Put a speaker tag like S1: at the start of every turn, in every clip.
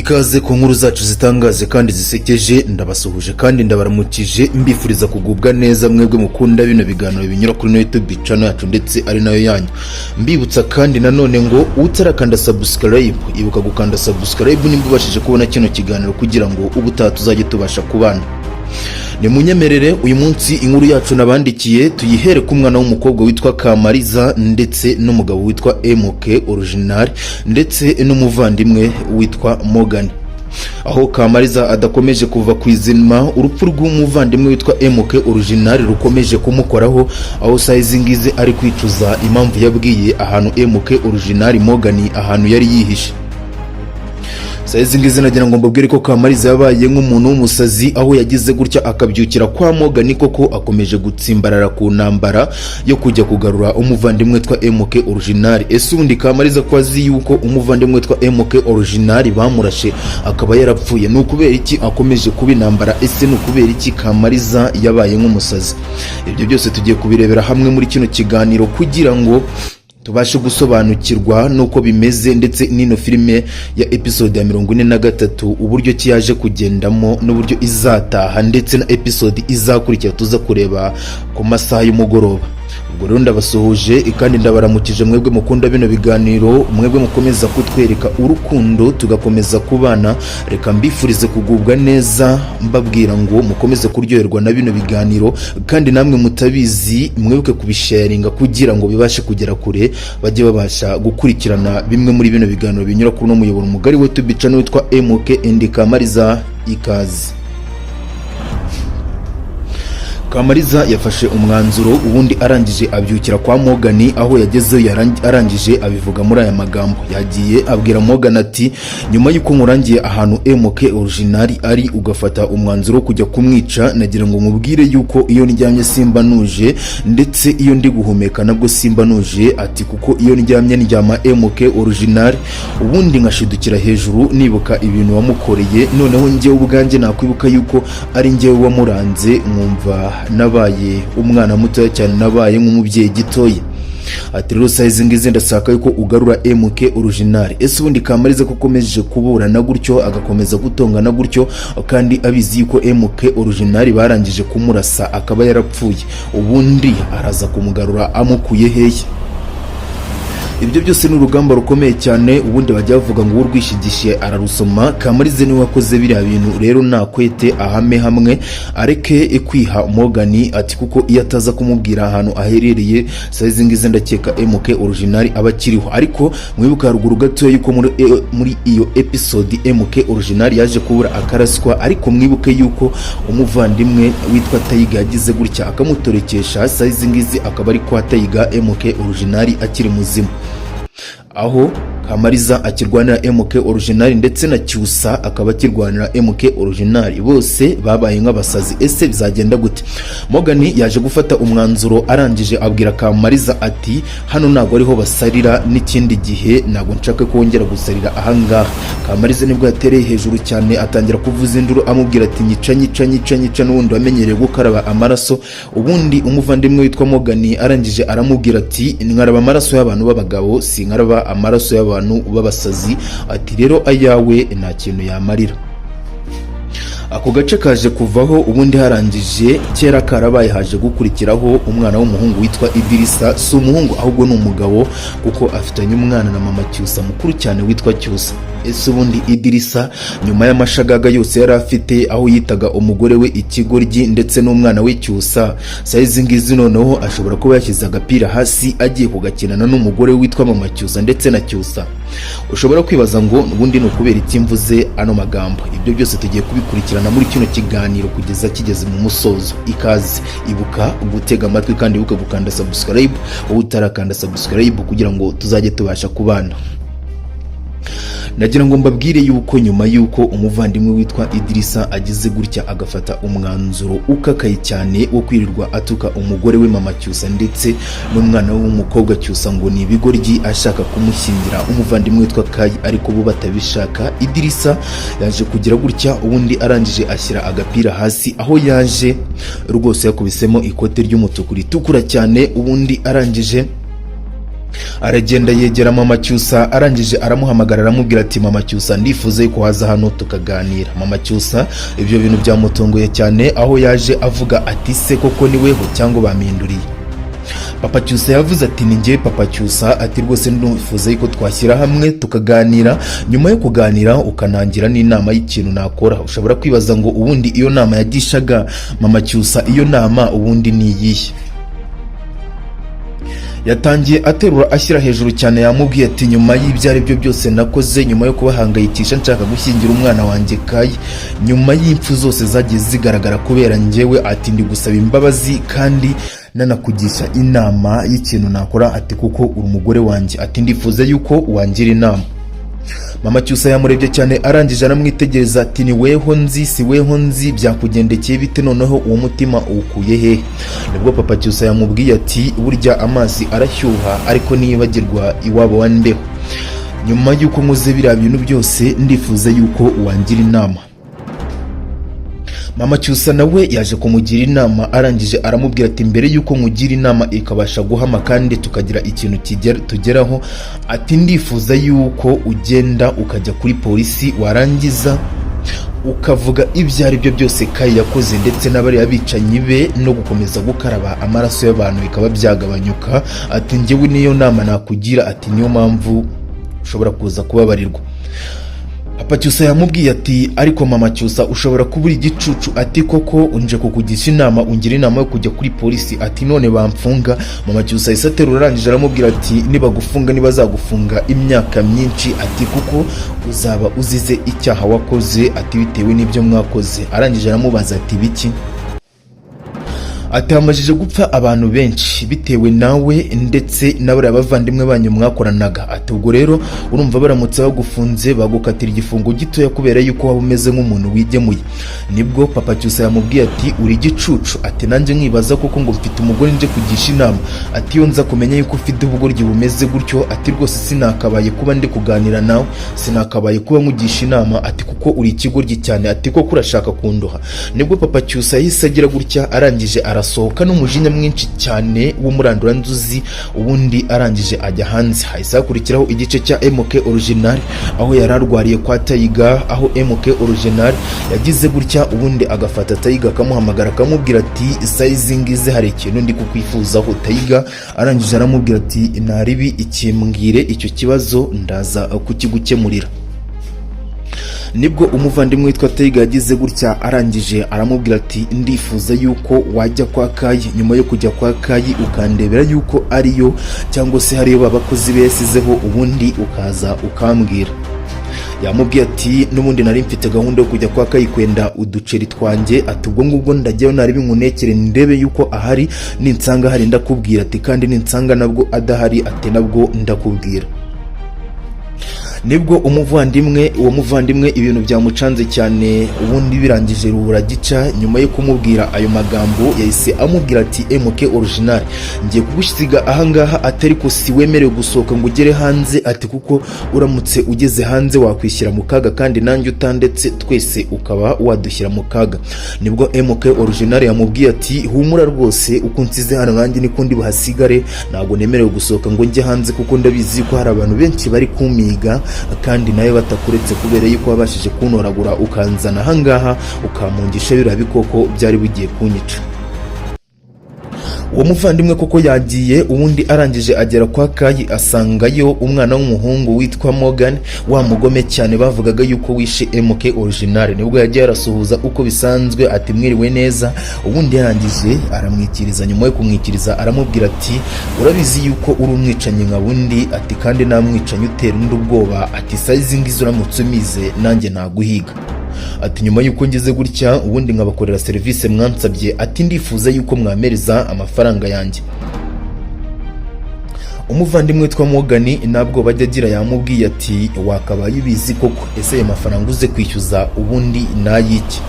S1: Ikaze ku nkuru zacu zitangaje kandi zisekeje. Ndabasuhuje kandi ndabaramukije, mbifuriza kugubwa neza mwebwe mukunda bino biganiro binyura kuri no YouTube channel yacu ndetse ari nayo yanyu. Mbibutsa kandi nanone ngo utarakanda subscribe, ibuka gukanda subscribe nimba ubashije kubona kino kiganiro, kugira ngo ubutaha tuzajye tubasha kubana. Ni munyemerere uyu munsi inkuru yacu nabandikiye tuyihere ku mwana w'umukobwa witwa Kamariza ndetse n'umugabo witwa MK Original ndetse n'umuvandimwe witwa Morgan, aho Kamariza adakomeje kuva ku izima. Urupfu rw'umuvandimwe witwa MK Original rukomeje kumukoraho, aho sayizi ngizi ari kwicuza impamvu yabwiye ahantu MK Original Morgan ahantu yari yihishe. Sayizi ngizi nagira ngo mbabwire ko Kamariza yabaye nk'umuntu w'umusazi, aho yagize gutya akabyukira kwa Morgan. Koko akomeje gutsimbarara ku ntambara yo kujya kugarura umuvandimwe witwa MK Original. Ese ubundi Kamariza ko azi yuko umuvandimwe witwa MK Original bamurashe akaba yarapfuye, ni ukubera iki akomeje kuba intambara? Ese ni ukubera iki Kamariza yabaye nk'umusazi? Ibyo byose tugiye kubirebera hamwe muri kino kiganiro kugira ngo tubashe gusobanukirwa n'uko bimeze, ndetse n'ino filime ya episode ya 43 uburyo ki yaje kugendamo n'uburyo izataha, ndetse na episode izakurikira tuza kureba ku masaha y'umugoroba. Ubwo rero ndabasuhuje kandi ndabaramukije mwebwe mukunda bino biganiro, mwebwe mukomeza kutwereka urukundo tugakomeza kubana. Reka mbifurize kugubwa neza, mbabwira ngo mukomeze kuryoherwa na bino biganiro, kandi namwe mutabizi mwibuke kubisharinga kugira ngo bibashe kugera kure, bajye babasha gukurikirana bimwe muri bino biganiro binyura kuri uno muyoboro mugari we tubica witwa MK and Kamariza. Ikaze. Kamariza yafashe umwanzuro, ubundi arangije abyukira kwa Morgan. Aho yagezeyo arangije abivuga muri aya magambo. Yagiye abwira Morgan ati: "Nyuma y'uko nkurangiye ahantu MK Original ari, ugafata umwanzuro wo kujya kumwica, nagira ngo nkubwire yuko iyo ndyamye simba nuje, ndetse iyo ndi guhumeka nabwo simba nuje." Ati: "Kuko iyo ndyamye ndyama MK Original, ubundi nkashidukira hejuru nibuka ibintu wamukoreye. Noneho njyewe ubwanjye nakwibuka yuko ari njyewe wamuranze, nkumva nabaye umwana mutoya cyane, nabaye nk'umubyeyi gitoya." Ati: "Rero sayizi ngizi ndashaka yuko ugarura MK Original." Ese ubundi Kamariza ko akomeje kuburana gutyo, agakomeza gutongana gutyo, kandi abizi yuko MK Original barangije kumurasa akaba yarapfuye, ubundi araza kumugarura amukuye hehe? Ibyo byose ni urugamba rukomeye cyane. Ubundi bajya bavuga ngo urwishigishiye ararusoma. Kamarize niwe wakoze biriya bintu, rero nakwete ahame hamwe areke kwiha Morgan. Ati: "Kuko iyo ataza kumubwira ahantu aherereye, sayizi ngizi ndakeka MK Original aba akiriho." Ariko mwibuka haruguru gatoya yuko muri iyo episode MK Original yaje kubura akaraswa, ariko mwibuke yuko umuvandimwe witwa Tayiga yagize gutya akamutorekesha. Sayizi ngizi akaba ari kwa Tayiga, MK Original akiri muzima, aho Kamariza akirwanira MK Original ndetse na Cyusa akaba akirwanira MK Original. Bose babaye nk'abasazi. Ese bizagenda gute? Morgan yaje gufata umwanzuro, arangije abwira Kamariza ati: "Hano ntabwo ariho basarira, n'ikindi gihe ntabwo nshaka ko wongera gusarira ahangaha." Kamariza nibwo yatereye hejuru cyane, atangira kuvuza induru, amubwira ati: "Nyica, nyica, nyica, nyica, n'ubundi wamenyereye gukaraba amaraso." Ubundi umuvandimwe witwa Morgan arangije aramubwira ati: "Nkaraba amaraso y'abantu b'abagabo, sinkaraba amaraso y'abantu b'abasazi." Ati: "Rero ayawe nta kintu yamarira." Ako gace kaje kuvaho. Ubundi harangije kera karabaye haje gukurikiraho umwana w'umuhungu witwa Idirisa. Si umuhungu ahubwo ni umugabo, kuko afitanye umwana na mama Cyusa mukuru cyane witwa Cyusa. Ese ubundi Idirisa, nyuma y'amashagaga yose yari afite, aho yitaga umugore we ikigoryi ndetse n'umwana we Cyusa, sayizi ngizi noneho ashobora kuba yashyize agapira hasi agiye kugakinana n'umugore we witwa mama Cyusa ndetse na Cyusa? Ushobora kwibaza ngo ubundi ni ukubera iki mvuze ano magambo. Ibyo byose tugiye kubikurikirana muri kino kiganiro kugeza kigeze mu musozo. Ikaze, ibuka gutega amatwi kandi ibuka gukanda subscribe wowe utarakanda subscribe, kugira ngo tuzajye tubasha kubana. Nagira ngo mbabwire yuko nyuma yuko umuvandimwe witwa Idirisa agize gutya agafata umwanzuro ukakaye cyane wo kwirirwa atuka umugore we mama Cyusa ndetse n'umwana we w'umukobwa Cyusa ngo ni ibigoryi, ashaka kumushyingira umuvandimwe witwa Kayi ariko bo batabishaka, Idirisa yaje kugira gutya, ubundi arangije ashyira agapira hasi, aho yaje rwose yakubisemo ikote ry'umutuku ritukura cyane. Ubundi arangije Aragenda yegera Mama Cyusa, arangije aramuhamagara, aramubwira ati: "Mama Cyusa, ndifuza yuko waza hano tukaganira." Mama Cyusa ibyo bintu byamutunguye cyane, aho yaje avuga ati: "Se koko ni weho cyangwa bampinduriye?" Papa Cyusa yavuze ati: "Ni njye Papa Cyusa." Ati: "Rwose ndifuza yuko twashyira hamwe tukaganira, nyuma yo kuganira ukanangira n'inama y'ikintu nakora." Ushobora kwibaza ngo ubundi iyo nama yagishaga Mama Cyusa, iyo nama ubundi ni iyihe? Yatangiye aterura ashyira hejuru cyane, yamubwiye ati: "Nyuma y'ibyo ari byo byose nakoze, nyuma yo kubahangayikisha nshaka gushyingira umwana wanjye Kayi, nyuma y'impfu zose zagiye zigaragara kubera njyewe," ati, "ndi gusaba imbabazi kandi nanakugisha inama y'ikintu nakora," ati, "kuko uri umugore wanjye," ati, "ndifuza yuko wangira inama." Mama Cyusa yamurebye cyane, arangije aramwitegereza, ati: "Ni weho nzi? Si weho nzi? Byakugendekeye bite noneho? Uwo mutima uwukuye hehe?" Nibwo Papa Cyusa yamubwiye ati: "Burya amazi arashyuha, ariko niyibagirwa iwabo wa mbeho. Nyuma y'uko nkoze biriya bintu byose, ndifuza yuko wangira inama." Mama Cyusa nawe yaje kumugira inama, arangije aramubwira ati: "Mbere y'uko nkugira inama ikabasha guhama kandi tukagira ikintu tugeraho," ati, "ndifuza yuko ugenda ukajya kuri polisi, warangiza ukavuga ibyo ari byo byose Kayi yakoze ndetse n'abariya bicanyi be, no gukomeza gukaraba amaraso y'abantu bikaba byagabanyuka." Ati: "Njyewe niyo nama nakugira." Ati: "Niyo mpamvu ushobora kuza kubabarirwa." Papa Cyusa yamubwiye ati: "Ariko Mama Cyusa, ushobora kuba uri igicucu." Ati: "Koko unje kukugisha inama, ungira inama yo kujya kuri polisi?" Ati: "None bamfunga?" Mama Cyusa yahise aterura, arangije aramubwira ati: "Nibagufunga nibazagufunga imyaka myinshi," ati, "kuko uzaba uzize icyaha wakoze," ati, "bitewe n'ibyo mwakoze." Arangije aramubaza ati: "Biki?" Ati: "Hamajije gupfa abantu benshi bitewe nawe ndetse n'abariya bavandimwe banyu mwakoranaga." Ati: "Ubwo rero urumva baramutse bagufunze, bagukatira igifungo gitoya kubera yuko waba umeze nk'umuntu wigemuye." Nibwo Papa Cyusa yamubwiye ati: "Uri igicucu." Ati: "Nanjye nkibaza koko ngo mfite umugore nje kugisha inama." Ati: "Iyo nza kumenya yuko ufite ubugoryi bumeze gutyo," ati, "rwose sinakabaye kuba ndi kuganira nawe, sinakabaye kuba nkugisha inama," ati, "kuko uri ikigoryi cyane." Ati: "Koko urashaka kundoha?" Nibwo Papa Cyusa yahise agira gutya, arangije arasohoka n'umujinya mwinshi cyane w'umuranduranzuzi, ubundi arangije ajya hanze. Hahise hakurikiraho igice cya MK Original, aho yari arwariye kwa Tayiga, aho MK Original yagize gutya, ubundi agafata Tayiga, akamuhamagara, akamubwira ati: "Sayizi ngize hari ikintu ndi kukwifuzaho." Tayiga arangije aramubwira ati: "Naribi ikimbwire icyo kibazo, ndaza kukigukemurira." Nibwo umuvandimwe witwa Tayiga yagize gutya, arangije aramubwira ati: "Ndifuza yuko wajya kwa Kayi, nyuma yo kujya kwa Kayi ukandebera yuko ariyo cyangwa se hariyo babakozi be yasizeho, ubundi ukaza ukambwira." Yamubwiye ati: "N'ubundi nari mfite gahunda yo kujya kwa Kayi kwenda uduceri twanjye." Ati: "Ubwo ngubwo ndajyayo, nari nkunekere ndebe yuko ahari, ninsanga ahari ndakubwira." Ati: "Kandi ninsanga nabwo adahari," ati, "nabwo ndakubwira." Nibwo umuvandimwe, uwo muvandimwe ibintu byamucanze cyane, ubundi birangije rubura gica. Nyuma yo kumubwira ayo magambo, yahise amubwira ati: "MK Original, ngiye kugusiga ahangaha," atari ko si wemerewe gusohoka ngo ugere hanze, ati, "kuko uramutse ugeze hanze wakwishyira mu kaga, kandi nanjye utandetse twese ukaba wadushyira mu kaga." Nibwo MK Original yamubwiye ati: "Humura rwose, uko nsize hano nanjye niko ndi buhasigare. Ntabwo nemerewe gusohoka ngo njye hanze, kuko ndabizi ko hari abantu benshi bari kumiga, kandi nawe batakuretse, kubera yuko wabashije kuntoragura ukanzana ahangaha, ukampungisha biriya bikoko byari bigiye kunyica." Uwo muvandimwe koko yagiye, ubundi arangije agera kwa Kayi, asangayo umwana w'umuhungu witwa Morgan, wa mugome cyane bavugaga yuko wishe MK Original. Nibwo yagiye arasuhuza uko bisanzwe, ati: "Mwiriwe neza." Ubundi yarangije aramwikiriza. Nyuma yo kumwikiriza aramubwira ati: "Urabizi yuko uri umwicanyi nka bundi," ati, "kandi nta mwicanyi utera undi ubwoba," ati, "sayizi ngizi uramutse umize nanjye naguhiga." Ati: "Nyuma y'uko ngeze gutya, ubundi nkabakorera serivisi mwansabye," ati, "ndifuza yuko mwampereza amafaranga yanjye." Umuvandimwe witwa Morgan ntabwo bajya agira, yamubwiye ati: "Wakabaye ubizi koko. Ese ayo mafaranga uze kwishyuza ubundi nayiki?"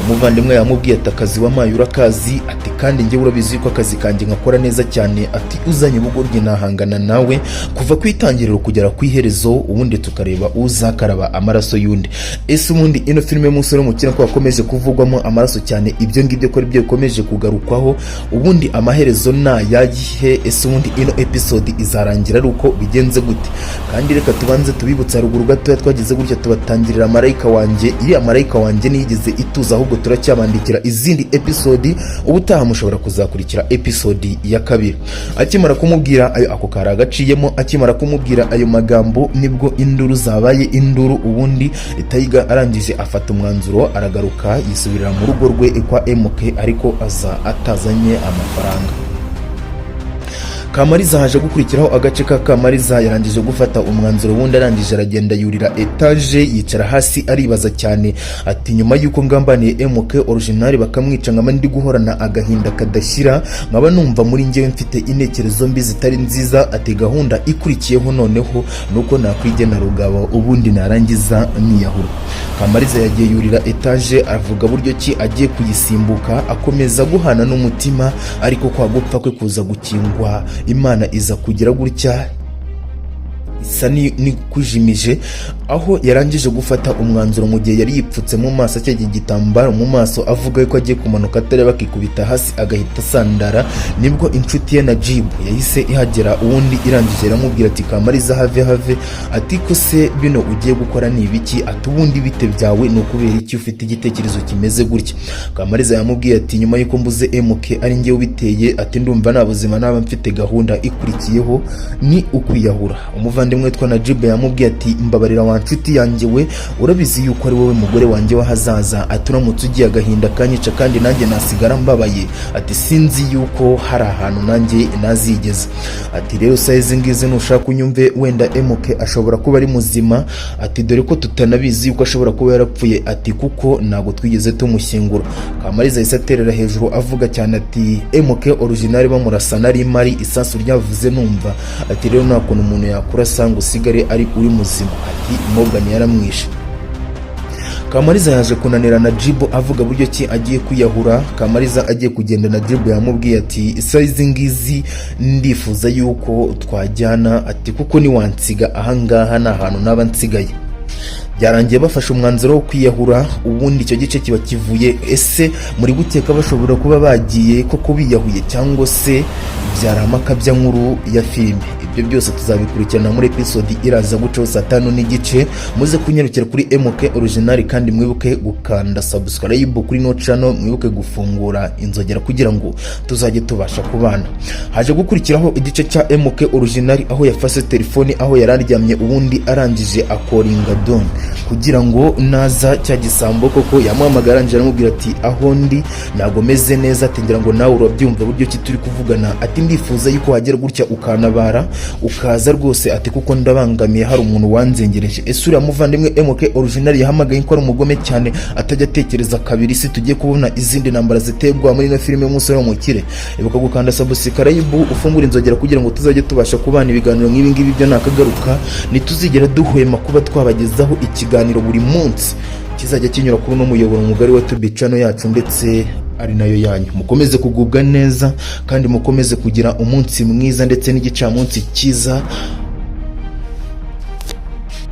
S1: Umuvandimwe yamubwiye ati: "Akazi wampaye urakazi," ati, "kandi njyewe urabizi ko akazi kanjye nkakora neza cyane," ati, "uzanye ubugoryi nahangana nawe kuva ku itangiriro kugera ku iherezo, ubundi tukareba uzakaraba amaraso y'undi." Ese ubundi ino filime y'umusore w'umukire, ko yakomeje kuvugwamo amaraso cyane, ibyo ngibyo ko aribyo bikomeje kugarukwaho, ubundi amaherezo ni ayahe? Ese ubundi ino episode izarangira ari uko bigenze gute? Kandi reka tubanze tubibutse, haruguru gatoya twagize gutya tubatangirira Marayika Wanjye. Iriya Marayika Wanjye ntiyigeze ituza, ahubwo turacyabandikira izindi episode. Ubutaha mushobora kuzakurikira episode ya kabiri. Akimara kumubwira ayo, ako kari agaciyemo. Akimara kumubwira ayo magambo, nibwo induru zabaye induru. Ubundi Tiger arangije afata umwanzuro, aragaruka yisubirira mu rugo rwe kwa MK, ariko aza atazanye amafaranga. Kamariza, haje gukurikiraho agace ka Kamariza. Yarangije gufata umwanzuro, ubundi arangije aragenda yurira etaje, yicara hasi, aribaza cyane ati: "Nyuma y'uko ngambaniye MK Original bakamwica, nkaba ndi guhorana agahinda kadashyira, nkaba numva muri njyewe mfite intekerezo mbi zitari nziza," ati: "gahunda ikurikiyeho noneho nuko nakwigena rugabo, ubundi narangiza niyahura." Kamariza yagiye yurira etaje, avuga buryo ki agiye kuyisimbuka, akomeza guhana n'umutima, ariko kwa gupfa kwe kuza gukingwa. Imana iza kugira gutya isa nikujimije aho yarangije gufata umwanzuro. Mu gihe yari yipfutse mu maso, akegeye igitambaro mu maso, avuga ko agiye kumanuka atareba akikubita hasi agahita asandara, nibwo inshuti ye Najibu yahise ihagera. Ubundi irangije iramubwira ati: "Kamariza, have have," ati: "ko se bino ugiye gukora ni ibiki?" Ati: "Ubundi bite byawe? Ni ukubera iki ufite igitekerezo kimeze gutya?" Kamariza yamubwiye ati: "Nyuma y'uko mbuze MK ari njyewe ubiteye," ati: "ndumva nta buzima naba mfite, gahunda ikurikiyeho ni ukwiyahura." Umuvandimwe witwa Najibu yamubwiye ati: "Mbabarira wa nshuti yanjye we, urabizi yuko ari wowe mugore wanjye w'ahazaza," ati: "uramutse ugiye agahinda kanyica, kandi nanjye nasigara mbabaye," ati: "sinzi yuko hari ahantu nanjye nazigeza," ati: "rero saa izi ngizi nushaka unyumve, wenda MK ashobora kuba ari muzima," ati: "dore ko tutanabizi yuko ashobora kuba yarapfuye," ati: "kuko ntabwo twigeze tumushyingura." Kamariza yahise aterera hejuru, avuga cyane ati: "MK Original bamurasa nari mari, isasu ryavuze numva," ati: "rero nta kuntu umuntu yakurasa ngo usigare ari uri muzima," ati: "Morgan yaramwishe." Kamariza yaje kunanira Najibu, avuga buryo ki agiye kwiyahura. Kamariza agiye kugenda, Najibu yamubwiye ati: "Isaha izi ngizi ndifuza yuko twajyana," ati: "kuko niwansiga ahangaha ni ahantu naba nsigaye." Byarangiye bafashe umwanzuro wo kwiyahura. Ubundi icyo gice kiba kivuye. Ese muri gukeka bashobora kuba bagiye koko biyahuye, cyangwa se byari amakabya nkuru ya filime? Ibyo byose tuzabikurikirana muri episode iraza gucaho saa 5:30. Muze kunyarukira kuri MK Original, kandi mwibuke gukanda subscribe kuri no channel, mwibuke gufungura inzogera kugira ngo tuzajye tubasha kubana. Haje gukurikiraho igice cya MK Original, aho yafashe telefoni aho yari aryamye, ubundi arangije akoringa Don kugira ngo naza cya gisambo koko yamuhamagara. Arangije aramubwira ati: "Aho ndi ntabwo meze neza," ati: "ngira ngo nawe urabyumva buryo ki turi kuvugana," ati: "ndifuza yuko wagera gutya ukantabara, ukaza rwose," ati: "kuko ndabangamiye, hari umuntu wanzengereje." Ese uriya muvandimwe MK Original yahamagaye ko ari umugome cyane, atajya atekereza kabiri? Si tugiye kubona izindi ntambara ziterwa muri ino filime y'umusore w'umukire? Ibuka gukanda subscribe, ufungure inzogera kugira ngo tuzajye tubasha kubana ibiganiro nk'ibi ngibi. Byo nakagaruka, ntituzigera duhwema kuba twabagezaho ikiganiro buri munsi kizajya kinyura kuri uno muyoboro mugari wa Tubi channel yacu, ndetse ari nayo yanyu. Mukomeze kugubwa neza kandi mukomeze kugira umunsi mwiza ndetse n'igicamunsi cyiza.